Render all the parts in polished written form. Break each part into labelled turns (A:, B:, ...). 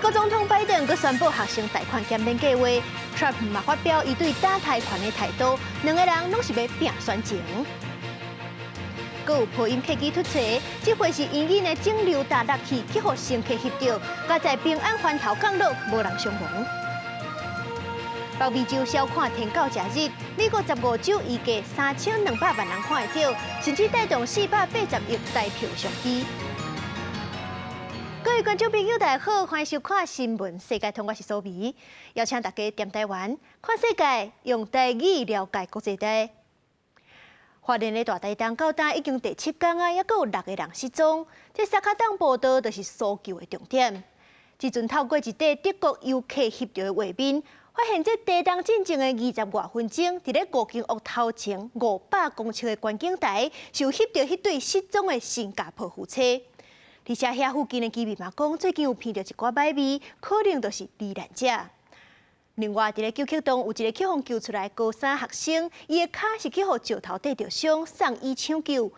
A: 國總統拜登閣宣布學生貸款減免計劃，Trump 嘛發表伊對打台權的態度，兩個人攏是欲拚選情。閣有波音客機脫槽，這回是引擎的整流罩落去，去予乘客翕著，佳哉平安翻頭降落，無人傷亡。北美洲小看天狗食日，美國15州預計3200萬人看會著，甚至帶動480億台票商機。各位觀眾朋友，大家好，歡迎收看《新聞世界通》，我是蘇美，邀請大家踮台灣看世界，用台語了解國際大。花蓮的大台東到今已經第七工啊，猶閣有六個人失蹤。這三跤洞步道就是搜救的重點。這陣透過一塊德國遊客翕著的畫面，發現這地動進前的20外分鐘，佇咧五間屋頭前500公尺的觀景台，就翕著彼對失蹤的新加坡夫妻。而且遐附近的居民嘛講，最近有聞著一寡歹味，可能就是罹難者。另外，佇咧九曲洞有一个去予救出來高三學生，伊的跤是去予石頭硩著傷，送醫搶救。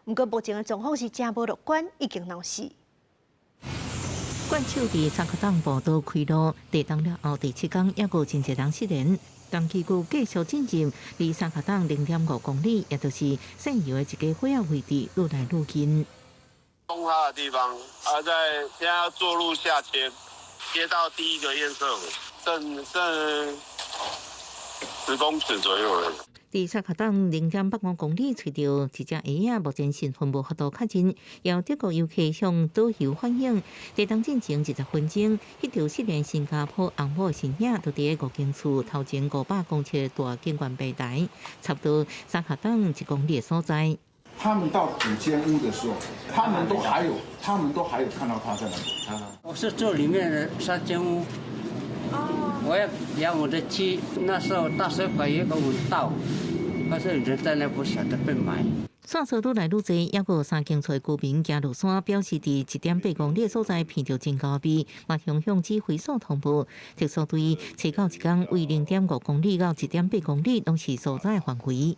A: 毋過目前的狀況是誠無樂觀，已經腦死。
B: 怪手佇三跤洞步道開路，地動了後第七工，猶閣真濟人失聯。東氣區繼續進入離三跤洞0.5公里，也就是姓游的一個火仔位置，愈來愈近。
C: 崩塌的地方，啊，在現在要坐路下切，切到第一個堰塞湖，剩剩10公尺左右而已。
B: 佇三跤洞0.85公里，揣著一隻鞋仔，目前身份無法度確認。由德國遊客向導遊反映，地動進前20分鐘，彼條失聯新加坡翁某身影，就佇五間厝頭前500公尺大景觀平台，差不多三跤洞1公里的所在。
D: 他們到五間屋的時候，他們都還有，他們都還有看到他在那裡。
E: 我是住裡面的三間屋。我要養我的雞，那時候大水管也給我們倒，但是人在那不曉得被埋。
B: 線索愈來愈濟，猶閣有三間厝居民行落山，表示佇1.8公里的所在聞著真𠢕味，嘛向向指揮所通報。特搜隊揣到一工，為0.5公里到1.8公里，攏是所在範圍。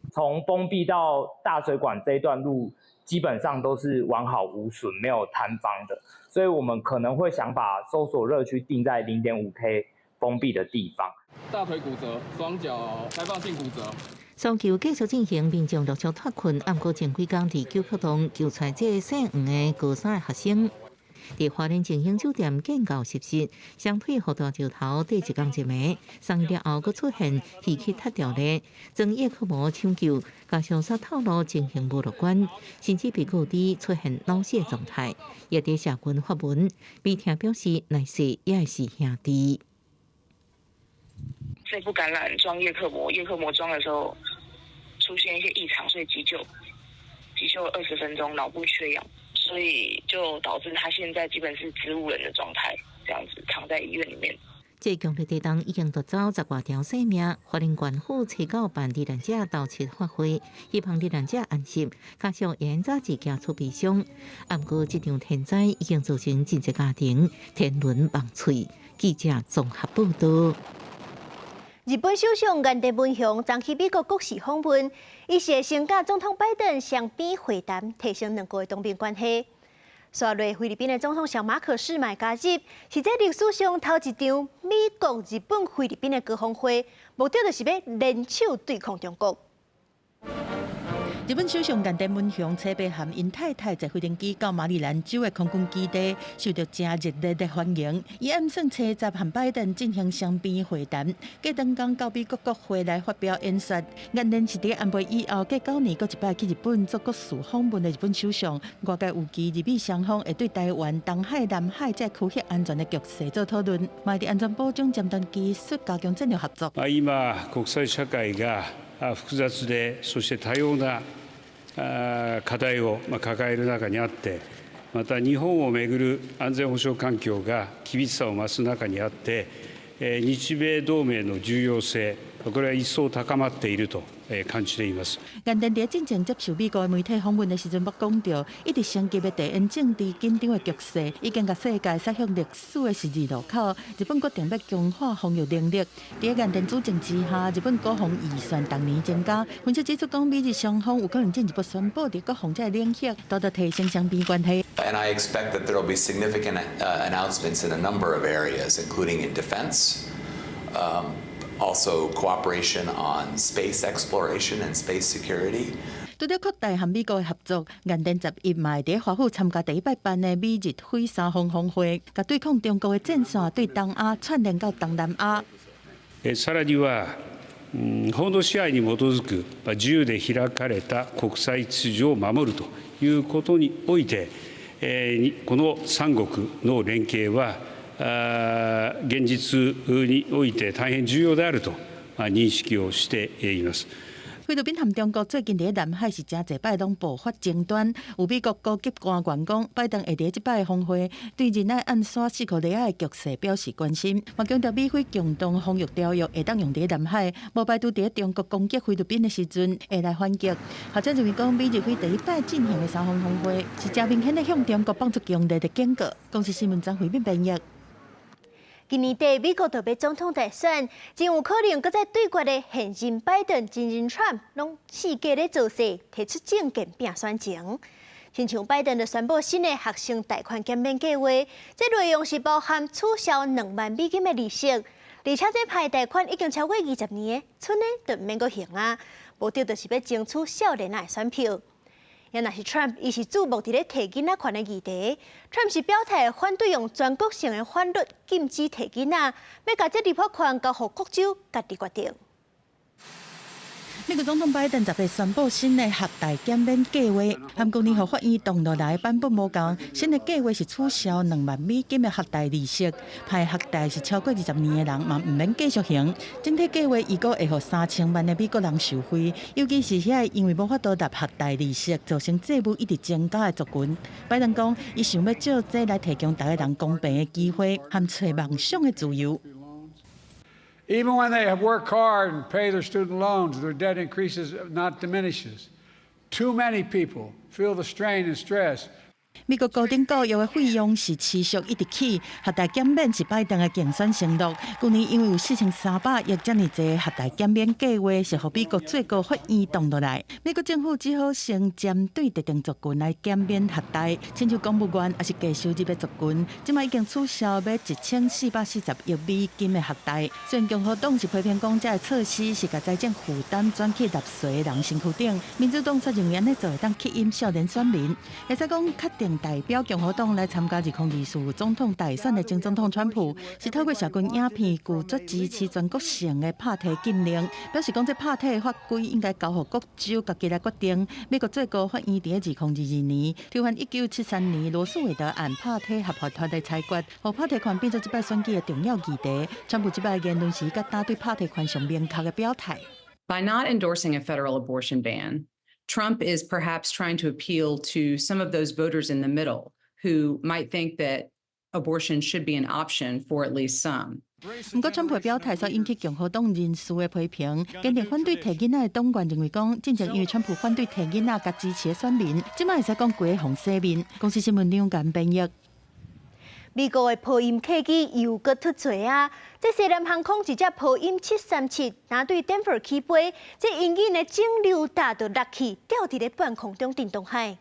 F: 從封閉到大水管這一段路，基本上都是完好無損，沒有坍方的，所以我們可能會想把搜索熱區定在0.5 K 封閉的地方。
G: 大腿骨折，雙腳開放性骨折。
B: 搜救繼續進行，民眾陸續脫困，毋過前幾工佇九曲洞救出這個姓黃的高三學生。佇花蓮靜興酒店建構實施，雙腿予大石頭硩一工一暝，送醫了後，閣出現呼吸脫掉咧，裝葉克膜搶救，加上煞透露情形無樂觀，甚至被告知出現腦死狀態，也佇社群發文，媒體表示來世也是兄弟。
H: 肺部感染裝葉克膜，葉克膜裝的時候出現一些異常，所以急救，急救20分鐘，腦部缺氧。所以就導致他現在基本是植物人的狀態，這樣子躺在醫院裡面。
B: 這強烈地動已經奪走十外條性命，花蓮縣府揣九辦罹難者頭七法會，希望罹難者安息，家屬會早日行出悲傷。毋過這場天災已經造成真濟家庭天倫夢碎。記者綜合報道。
A: 日本首相岸田文雄昨去美國國事訪問，伊是會先佮總統拜登雙邊會談，提升兩國的當邊關係。紲落菲律賓的總統小馬可士嘛加入，是這歷史上頭一場美國、日本、菲律賓的高峰會，目的就是欲聯手對抗中國。
I: 日本首相岸田文雄初八和𪜶太太坐飛行機到馬里蘭州的空軍基地，受到誠熱烈的歡迎。伊暗算初十和拜登進行雙邊會談，隔當工到美國國會來發表演說。岸田是佇安倍以後隔9年閣一擺去日本做國事訪問的日本首相。外界預期日美雙方會對台灣、東海、南海這區域安全的局勢做討論，嘛佇安全保障尖端技術加強戰略合作。
J: 今國際社會が複雑でそして多様な課題を抱える中にあって、また日本をめぐる安全保障環境が厳しさを増す中にあって、日米同盟の重要性、これは一層高まっていると感じています。
I: 岸田佇進前接受美國媒體訪問的時陣，捌講著一直升級的地緣政治緊張的局勢，已經共世界殺向歷史的十字路口。日本決定欲強化防禦能力。佇岸田主政之下，日本國防預算逐年增加。分析指出，講美日雙方有可能進一步宣布佇國防這個領域，大大提升雙邊關係。
K: And I expect that there will be significant announcements in a number of areas, including in defense, also cooperation on space exploration and space security.
I: 除了擴大和美國的合作，岸田11嘛會佇華府參加第一擺辦的美日菲三方峰會，共對抗中國的戰線對東亞串聯到東南亞。
J: さらには、法の支配に基づく自由で開かれた國際秩序を守るということにおいて、この三國の連携は現実において大変重要であると認識をしています。
I: 菲律賓和中國最近佇南海是誠濟擺攏爆發爭端，有美國高級官員講，拜登會佇這擺峰會對仁愛岸線西科利亞的局勢表示關心，嘛強調美菲共同防禦條約會當用佇南海，無排除佇中國攻擊菲律賓的時陣會來反擊。學者認為講，美日菲第一擺進行的三方峰會是誠明顯的向中國放出強烈的警告。公視新聞張惠敏編譯。
A: 今年底美國就欲總統大選，真有可能閣再對決的現任拜登、前任川普，攏四界咧造勢，提出政見拼選情。親像拜登就宣布新的學生貸款減免計劃，這內容是包含取消2萬美金的利息，而且這批貸款已經超過20年的，賰呢就毋免閣還啊，目的就是欲爭取少年仔的選票。也若是 Trump，伊是注目佇咧提囡仔權的議題。Trump 是表態反對用全國性的法律禁止提囡仔，欲共這立法權交予各州家己決定。
I: 美國總統拜登10日宣布新的學貸減免計劃，和舊年予法院擋落來的版本無仝。新的計劃是取消2萬美金的學貸利息，歹學貸是超過20年的人嘛毋免繼續還。整體計劃預估會予3000萬的美國人受惠，尤其是遐因為無法度納學貸利息，造成債務一直增加的族群。拜登講，伊想欲藉這來提供逐个人公平的機會，和揣夢想的自由。
L: Even when they have worked hard and pay their student loans, their debt increases, not diminishes. Too many people feel the strain and stress.
I: 美國高等教育的費用是持續一直起，學貸減免是拜登的競選承諾。舊年因為有4300億遮爾濟學貸減免計劃，是予美國最高法院擋落來。美國政府只好先針對特定族群來減免學貸，親像公務員抑是低收入的族群，這擺已經取消欲1440億美金的學貸。雖然共和黨是批評講，這个措施是共財政負擔轉去納稅的人身軀頂，民主黨則認為按呢做會當吸引少年選民。會使講確定代表共和黨來參加2024總統大選的前總統川普，是透過社群影片拒絕支持全國性的拍提禁令，表示講這拍提的法規應該交予各州家己來決定。美國最高法院佇2022年推翻1973年羅訴韋德案拍提合法權的裁決，予拍提權變做這擺選舉的重要議題。川普這擺言論是佮今對拍提權上明確的表態。
M: By not endorsing a federal abortion ban, Trump is perhaps trying to appeal to some of those voters in the middle who might think that abortion should be an option for at least some.
I: 毋過，川普表態所引起共和黨人士的批評，堅定反對提囡仔的黨員認為講，進前因為川普反對提囡仔，共支持的選民，這擺會使講規个予洗面。公視新聞兩間編譯。
A: 美國的波音客機又閣出錯啊！這西南航空一隻波音737，若對 Denver 起飛，這引擎的整流罩就落去，吊佇咧半空中震動海。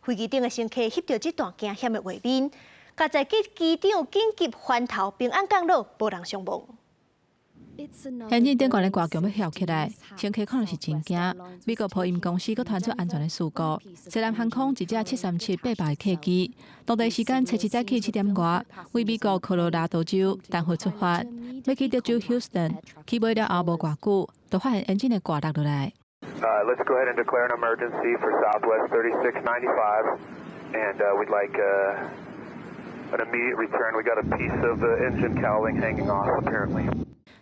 A: 飛機頂的乘客翕著這段驚險的畫面，共載機機長緊急翻頭平安降落，無人傷亡。
N: 引擎頂懸的掛橋欲翹起來，乘客可能是真驚。美國波音公司閣傳出安全的事故，西南航空一架737-800的客機，當地時間初七早起7點外，為美國科羅拉多州丹佛出發，欲去德州休斯頓，起飛了後無偌久，就發現引擎的掛落落來。
O: Let's go ahead and declare an emergency for Southwest 3695, and we'd like an immediate return. We got a piece of the engine cowling hanging off, apparently.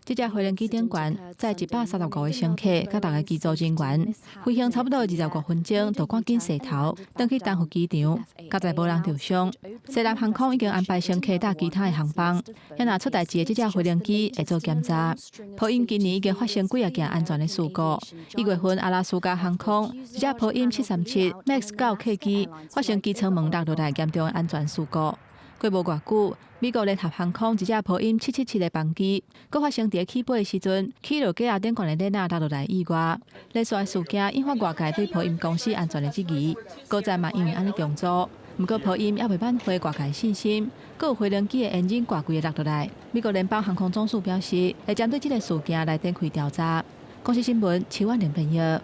N: 這隻飛行機頂懸載135個乘客，佮六個機組人員，飛行差不多25分鐘，就趕緊洗頭，轉去丹佛機場，佳哉無人著傷。西南航空已經安排乘客搭其他的航班，遐若出代誌的這隻飛行機會做檢查。波音今年已經發生幾仔件安全的事故。1月份阿拉斯加航空一隻波音737 MAX 9客機發生機艙門落落來嚴重的安全事故。過無偌久，美國聯合航空一隻波音777的班機，閣發生佇起飛的時陣，起落架頂懸的鏈仔落落來意外。連續的事件引發外界對波音公司安全的質疑，高層嘛因為按呢重組。毋過波音猶未挽回外界信心，閣有飛行機的引擎掛規个落落來。美國聯邦航空總署表示，會針對這个事件來展開調查。公視新聞，邱婉玲編譯。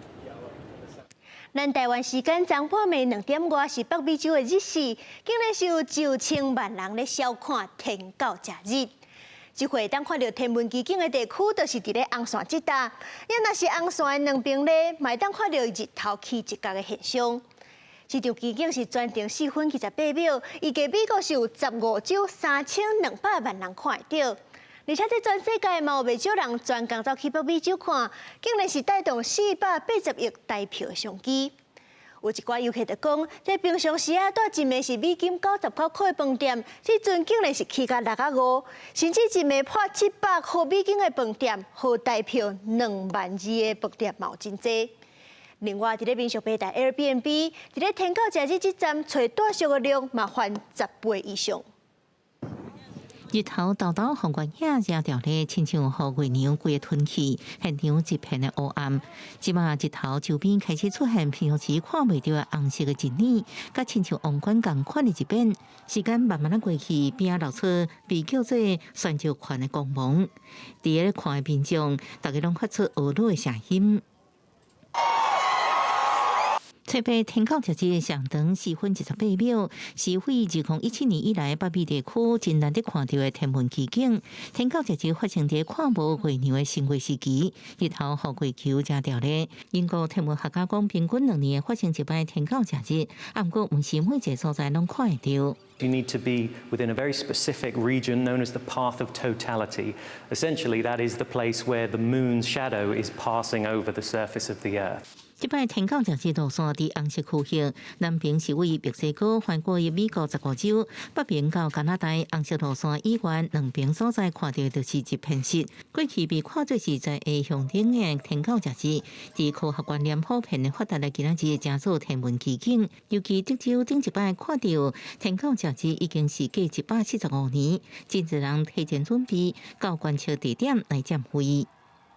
A: 咱台灣時間昨半暝2點外是北美洲的日時，竟然是有9000萬人咧收看天狗食日。這回當看著天文奇景的地區，就是佇咧紅線這搭。也若是紅線的兩邊咧，嘛會當看著日頭起一角的現象。這場奇景是全程4分28秒，預計美國是有15州3200萬人看會著。而且這全世界嘛有袂少人專工走去北美洲看，竟然是帶動480億台票的商機。有一寡遊客就講，這平常時啊，蹛一暝是美金99塊的飯店，這陣竟然是起價65，甚至一暝破700塊美金的飯店，予台票2萬2的飯店嘛有真濟。另外，佇咧民宿平台 Airbnb，佇咧天狗食日這站揣住宿的量嘛翻10倍以上。
B: 日頭沓沓予月影遮著咧，親像予月娘規个吞去，現場一片的烏暗。這馬日頭周邊開始出現平常時看袂著的紅色的一點，佮親像王冠仝款的一邊。時間慢慢仔過去，邊仔露出被叫做旋石環的光芒。佇咧看的民眾，大家攏發出呵咾的聲音。初八天狗食日上長4分28秒，是會2017年以來北美地區真難得看著的天文奇景。天狗食日發生佇看無月娘的新月時期，日頭予月球遮著咧。英國天文學家講，平均2年會發生一擺天狗食日，啊，毋過毋是每一个所在攏看會著。
P: You need to be within a very specific region known as the path of totality. Essentially, that is the place where the moon's shadow is passing over the surface of the Earth.
B: 這擺天狗食日路線佇紅色區域，南邊是位墨西哥橫過美國15州，北邊到加拿大紅色路線以外，兩邊所在看著就是一片色。過去被看做是在下向頂的天狗食日，佇科學觀念普遍的發達的今仔日，成做天文奇景。尤其德州頂一擺看著天狗食日已經是隔145年，真濟人提前準備到觀測地點來佔位。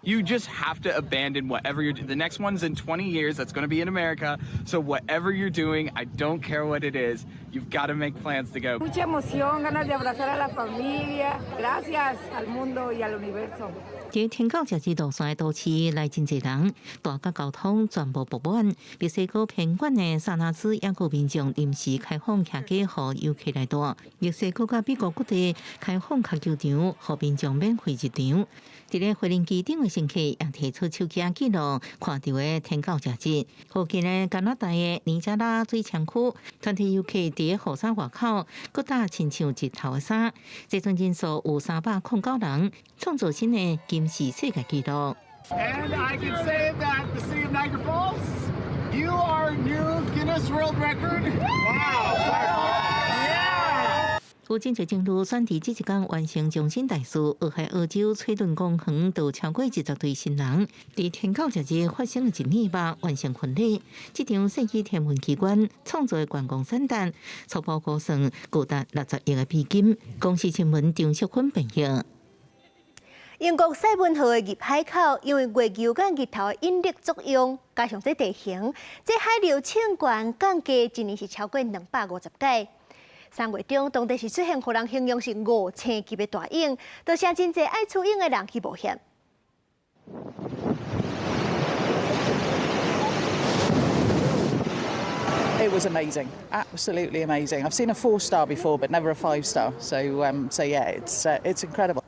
Q: You just have to abandon whatever you're doing. The next one's in 20 years. That's going to be in America. So whatever you're doing, I don't care what it is. You've got to make plans to go.
R: Mucha emoción, ganas de abrazar a la familia. Gracias al mundo y al universo.
B: 佇天狗食日路線的都市來真濟人，大甲交通全部爆滿。墨西哥偏遠的薩拉茲也閣民眾臨時開放徛家予遊客來蹛。墨西哥佮美國各地開放跤球場，予民眾免費入場。佇咧飛行機頂的乘客也提出手機記錄看著的天狗食日。附近的加拿大的尼加拉水槍區，團體遊客佇咧雨傘外口，閣搭親像日頭的衫。這陣人數有309人，創造新的金氏世界紀錄。
S: And I can say that the city of Niagara Falls, you are new Guinness World Record. Wow! Yeah!
B: 有真濟情侶選佇這一工完成終身大事，俄亥俄州崔頓公園就超過20對新人，佇天狗食日發生了一年吧完成婚禮。這場世紀天文奇觀創造的觀光產值，初步估算高達60億的美金。公視新聞張淑芬編譯。
A: 英國賽文河的入海口，因為月球佮日頭的引力作用，加上這地形，這海流衝懸降低，一年是超過250擺。3月中，當地是出現予人形容是五星級的大湧，造成真濟愛出湧的人去冒險。
T: It was amazing, absolutely amazing. I've seen a four star before, but never a five star. So yeah, it's incredible.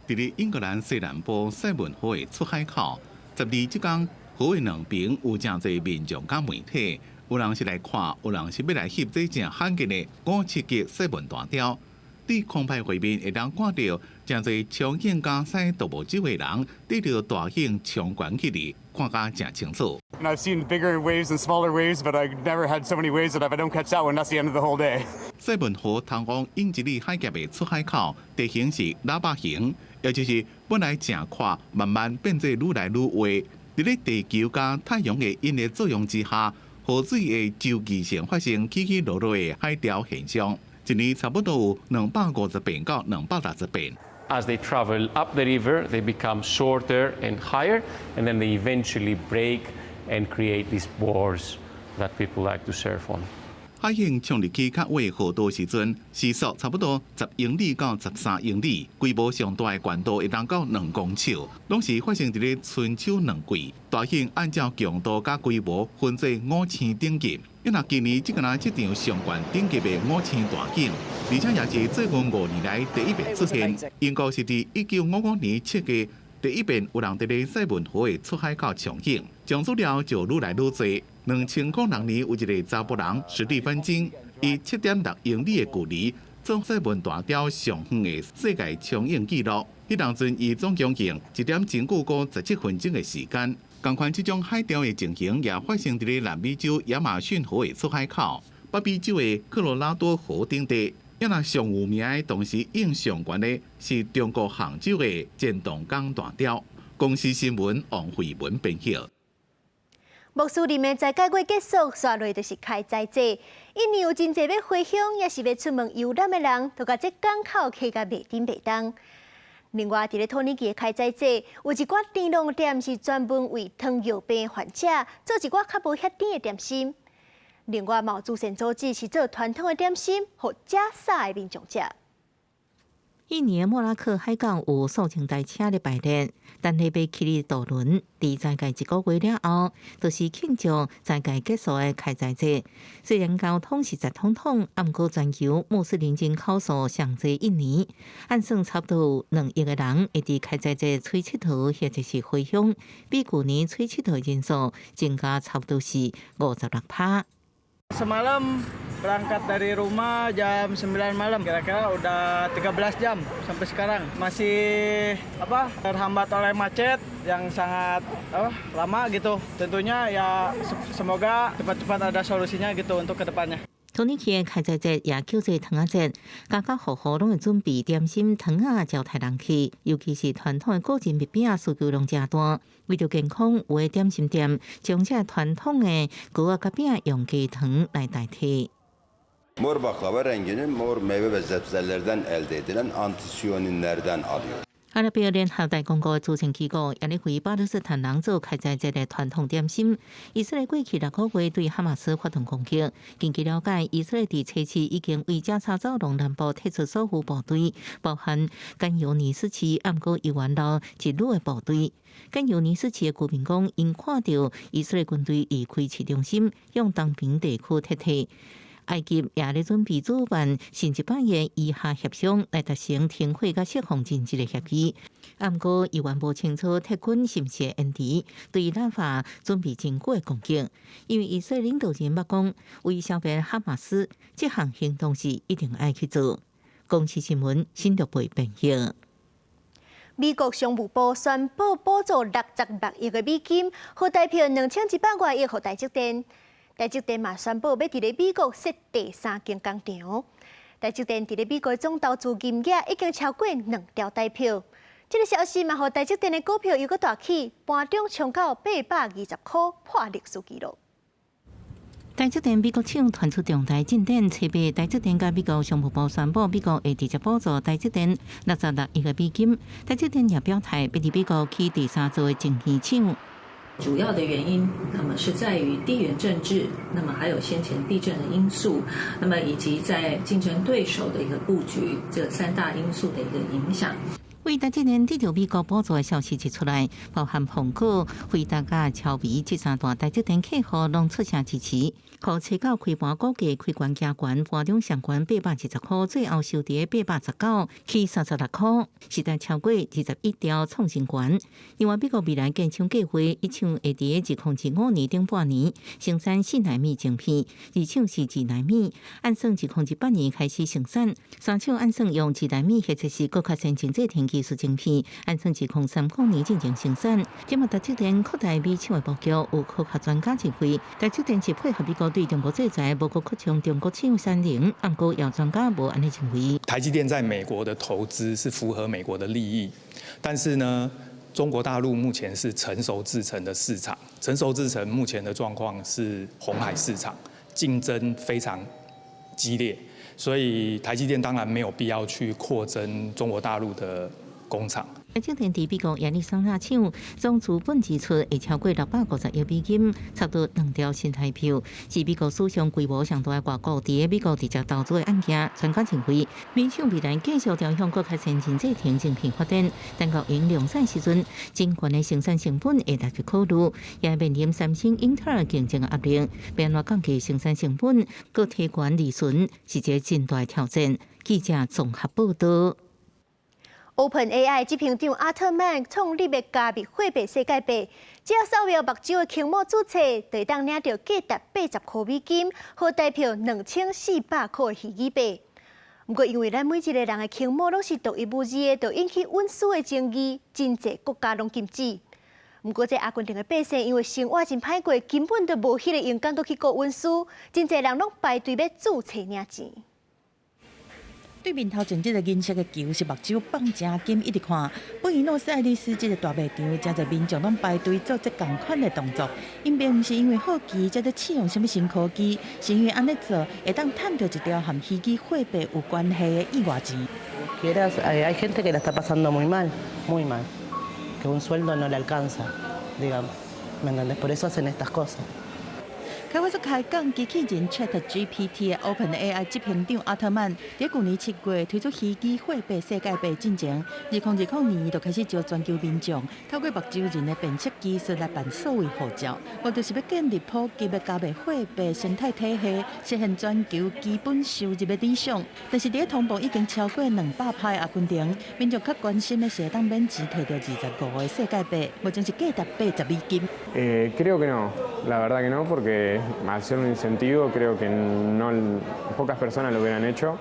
U: 佇咧英格蘭西南部賽文河的出海口，12這工河的兩邊有誠濟民眾佮媒體，有人是來看，有人是欲來翕這誠罕見的五七級賽文大雕。對空拍畫面會當看著誠濟衝湧佮駛獨木舟的人，綴著大湧衝懸起來，看甲誠清楚。
C: And I've seen bigger waves and smaller waves, but I've never had so many waves that if I don't catch that one, that's the end of the whole day.
U: 西門河通往英吉利海峽的出海口地形是喇叭形，也就是本來誠闊，慢慢變做愈來愈狹。佇咧地球佮太陽的引力作用之下，河水會周期性發生起起落落的海潮現象。一年差不多有250遍到260遍。
V: As they travel up the river, they become shorter and higher, and then they eventually break and create these boards that people like to surf on.
U: 海湧衝入去較狹河道時陣，時速差不多10英里到13英里，規模上大的懸度會當到2公尺，攏是發生佇咧春秋兩季。大湧按照強度佮規模分做五星等級，因為今年這個這場上懸等級的五星大湧，而且也是最近5年來第一遍出現。英國是佇1955年7月第一遍有人佇咧西門河的出海口衝湧，從此了就愈來愈濟。2006年有一个查埔人史蒂芬金，以7.6英里的距離，創西門大雕上遠的世界衝湧紀錄。彼當陣伊總共用1點09個17分鐘的時間。仝款這種海潮的情形也發生佇咧南美洲亞馬遜河的出海口、北美洲的科羅拉多河頂底。抑若上有名的，同時湧上懸的是中國杭州的錢塘江大雕。公視新聞王慧文編譯。
A: 穆斯林的齋戒月結束，紲落就是開齋節。一年有真濟欲回鄉，抑是欲出門遊覽的人，都共這港口客甲袂振袂動。另外，佇咧土耳其的開齋節，有一寡甜籠店是專門為糖尿病患者做一寡較無遐甜的點心。另外，嘛有慈善組織是做傳統的點心，予食素的民眾食。
B: 印尼莫拉克海港有數千台車咧排列，等咧欲起哩渡輪。佇齋戒一個月了後，就是慶祝齋戒結束的開齋節。雖然交通是擠通通，毋過全球穆斯林人口數上濟印尼，按算差不多有2億个人會佇開齋節出𨑨迌或者是回鄉，比舊年出𨑨迌人數增加差不多是56%。
W: Semalam berangkat dari rumah jam 9 malam, kira-kira udah 13 jam sampai sekarang. Masih apa terhambat oleh macet yang sangat apa, lama gitu. Tentunya ya semoga cepat-cepat ada solusinya gitu untuk kedepannya.
B: 土耳其的開齋節也叫做糖仔節，家家戶戶攏會準備點心、糖仔招待人客，尤其是傳統的果仁蜜餅需求量誠大。為著健康，有的點心店將這傳統的糕仔佮餅用低糖來代替。
X: Mor baklava rengini mor meyve ve sebzelerden elde edilen antosiyaninlerden alıyor.
B: 阿拉伯聯合大公國慈善機構也咧為巴勒斯坦人做開齋節的傳統點心。以色列過去6個月對哈馬斯發動攻擊。根據了解，以色列佇初四已經為加沙走廊南部撤出所有部隊，包含甘尤尼斯市，毋過猶原留一旅的部隊。甘尤尼斯市的居民講，𪜶看著以色列軍隊離開市中心，向東邊地區撤退。埃及也咧準備主辦新一擺的伊哈協商來達成停火佮釋放人質的協議。毋過，猶原無清楚撤軍是毋是會延遲對拉法準備真久的攻擊，因為以色列領導人捌講，為消滅哈馬斯，這項行動是一定愛去做。公視新聞新竹貝編譯。
A: 美國商務部宣布補助66億的美金，予台票2100外億予台積電。台積電嘛宣布欲佇咧美國設第三間工廠。台積電佇咧美國總投資金額已經超過2兆台票。這个消息嘛，予台積電的股票又閣大起，盤中衝到820塊，破歷史紀錄。
B: 台積電美國廠傳出重大進展，初八台積電佮美國商務部宣布，美國會直接補助台積電66億的美金。台積電也表態，欲佇美國起第三座的晶圓廠。
Y: 主要的原因，那麼是在於地緣政治，那麼還有先前地震的因素，那麼以及在競爭對手的一個布局，這三大因素的一個影響。
B: 為為台積電得著美國補助的消息一出來，包含蘋果、輝達佮超微這三大台積電客戶攏出聲支持。予初九開盤股價開懸加懸，盤中上懸820塊，最後收佇819，起36塊，時代超過21兆創新懸。另外，美國未來建廠計劃，一廠會佇2025年頂半年生產4納米晶片，二廠是2納米，按算2028年開始生產。三廠按算用2納米或者是閣較先進製程技術晶片，按算2030年進行生產。這馬台積電擴大美廠的布局，有科學專家認為，台積電是配合美國對中國制裁，無閣擴張中國廠產能。毋過有專家無按呢認為。
D: 台積電在美國的投資是符合美國的利益，但是呢，中國大陸目前是成熟製程的市場，成熟製程目前的狀況是紅海市場，競爭非常激烈，所以台積電當然沒有必要去擴增中國大陸的工廠。
B: 台積電佇美國亞利桑那廠總資本支出會超過650億美金，差不多2兆新台幣，是美國史上規模上大的外國佇美國直接投資的案件。專家認為，美廠未來繼續朝向閣較先進製程晶片發展，等到用量產時陣，真懸的生產成本會納入考慮，也面臨三星、英特爾競爭的壓力，欲按怎降低生產成本，閣提懸利潤，是一個真大的挑戰。記者綜合報道。
A: OpenAI 執行長阿特曼創立的加密貨幣世界幣，只要掃描目睭的虹膜註冊，就會當領著價值80塊美金，予台票2400塊的虛擬幣。毋過，因為咱每一個人的虹膜攏是獨一無二的，就引起隱私的爭議，真濟國家攏禁止。毋過，這阿根廷的百姓因為生活真歹過，根本就無彼個勇敢閣去顧隱私，真濟人攏排隊欲註冊領錢。
I: 對面頭前這个銀色的球是目睭放誠緊一直看。布宜諾斯艾利斯這个大賣場，誠濟民眾攏排隊做這仝款的動作。𪜶並毋是因為好奇，才咧試用啥物新科技，是因為按呢做會當趁著一條和虛擬貨幣有關係的意外錢。
E: Hay gente que la está pasando muy mal, muy mal, que un sueldo no le alcanza, digamos, ¿me entendés? Por eso hacen estas cosas.
I: 開發出開講機器人 ChatGPT 的 OpenAI 執行長阿特曼，佇舊年7月推出虛擬貨幣世界幣進前，2020年就開始招全球民眾透過目睭人的辨識技術來辦數位護照，目的是欲建立普及的加密貨幣生態體系，實現全球基本收入的理想。但是佇通膨已經超過200%的阿根廷，民眾較關心的是會當免錢提著25個世界幣，目前是價值80美金。
F: Creo que no, la verdad que no, porque al ser un incentivo creo que no pocas personas lo hubieran hecho。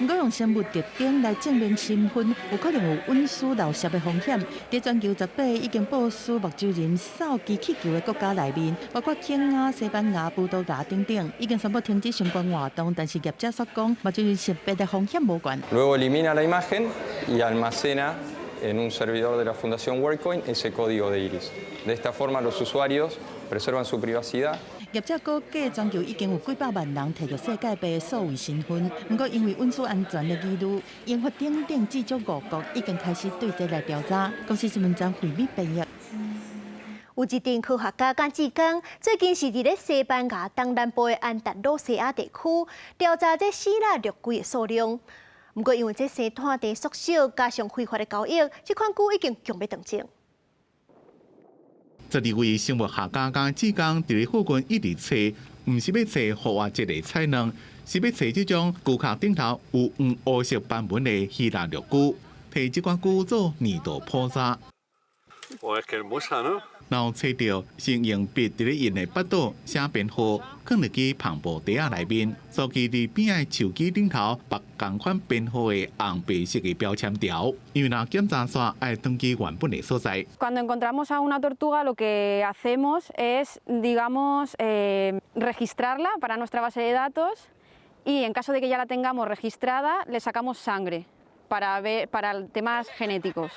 I: 毋過用生物特徵來證明身份，有可能有隱私漏洩的風險。佇全球18已經部署目睭人掃機器球的國家內面，包括肯亞、西班牙、葡萄牙等等，已經宣布停止相關活動。但是業者煞講，目睭人識別的風險無懸。
G: Luego elimina la imagen y almacena en un servidor de la Fundación WorldCoin ese código de iris. De esta forma los usuarios preservan su privacidad.
I: 業者估計全球已經有幾百萬人提著世界幣數位身份，毋過因為隱私安全的疑慮，英法等等至少五國已經開始對這來調查。公視新聞張惠美編譯。
A: 有一陣科學家佮志工，最近是佇咧西班牙東南部的安達魯西亞地區調查這希臘陸龜的數量。毋過因為這生態地縮小，加上非法的交易，這款龜已經強欲斷種。
U: 12位生物學家佮志工佇咧附近一直揣，毋是欲揣復活節的菜卵，是欲揣這種龜殼頂頭有黃烏色斑紋的希臘陸龜，提這款龜做年度普查。然後揣著是用筆佇咧𪜶的腹肚寫編號，囥入去帆布袋仔內面，所以佇邊仔樹枝頂頭縛仝款編號的紅白色的標籤條，因為若檢查煞愛轉去原本的所在。
H: Cuando encontramos a una tortuga, lo que hacemos es, digamos, registrarla para nuestra base de datos y, en caso de que ya la tengamos registrada, le sacamos sangre para ver para temas genéticos.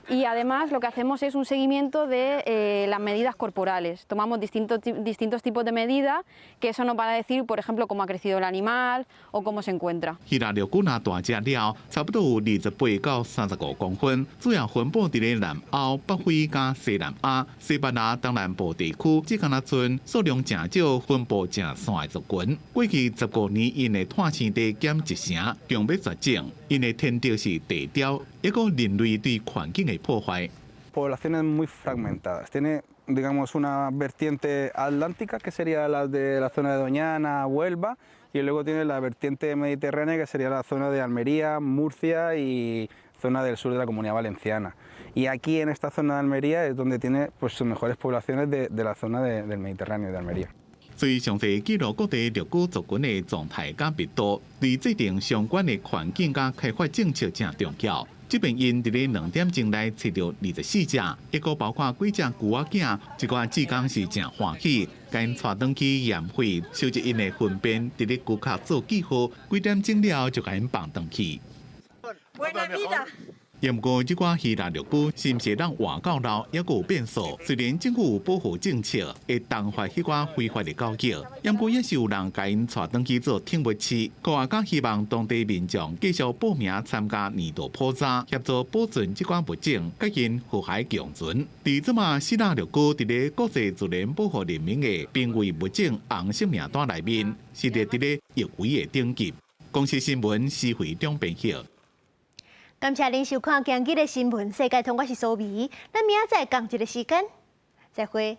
H: Y además lo que hacemos es un seguimiento de las medidas corporales. Tomamos distintos tipos de medidas, que eso nos va a decir, por ejemplo, cómo ha crecido el animal o cómo se encuentra.
U: 希臘鱸魚若大隻了，差不多有28到35公分，主要分布佇咧南歐、北非佮西南亞、西班牙東南部地區，只敢若賰數量誠少、分布誠散的族群。過去15年，𪜶的湠生地減一成，強欲絕種。𪜶的天敵是地雕，抑閣人類對環境的破壞。
J: Poblaciones muy fragmentadas. Tiene, digamos, una vertiente atlántica, que sería la de la zona de Doñana, Huelva, y luego tiene la vertiente mediterránea, que sería la zona de Almería, Murcia y zona del sur de la Comunidad Valenciana. Y aquí en esta zona de Almería es donde tiene, pues, sus mejores poblaciones de la zona del Mediterráneo de Almería.
U: 所以詳細記錄各地鱸魚族群的狀態佮密度，對制定相關的環境佮開發政策誠重要。這遍𪜶佇咧2點鐘內揣著24隻，抑閣包括幾隻龜仔囝，這寡志工是誠歡喜，共𪜶帶轉去驗血，收集𪜶的糞便，佇咧龜殼做記號，幾點鐘了就共𪜶放轉去。毋過，這寡希臘鱸魚是毋是會當活到老，猶閣有變數。雖然政府有保護政策，會重罰彼寡非法的交易，毋過也是有人共𪜶帶轉去做寵物飼。科學家希望當地民眾繼續報名參加年度普查，協助保存這寡物種，佮𪜶和諧共存。佇這馬希臘鱸魚佇咧國際自然保護聯盟的瀕危物種紅色名單內面，是列佇咧易危的等級。公視新聞施惠中編譯。
A: 感謝您收看今日的新聞世界通，我是蘇美，咱明仔載仝一个時間，再會。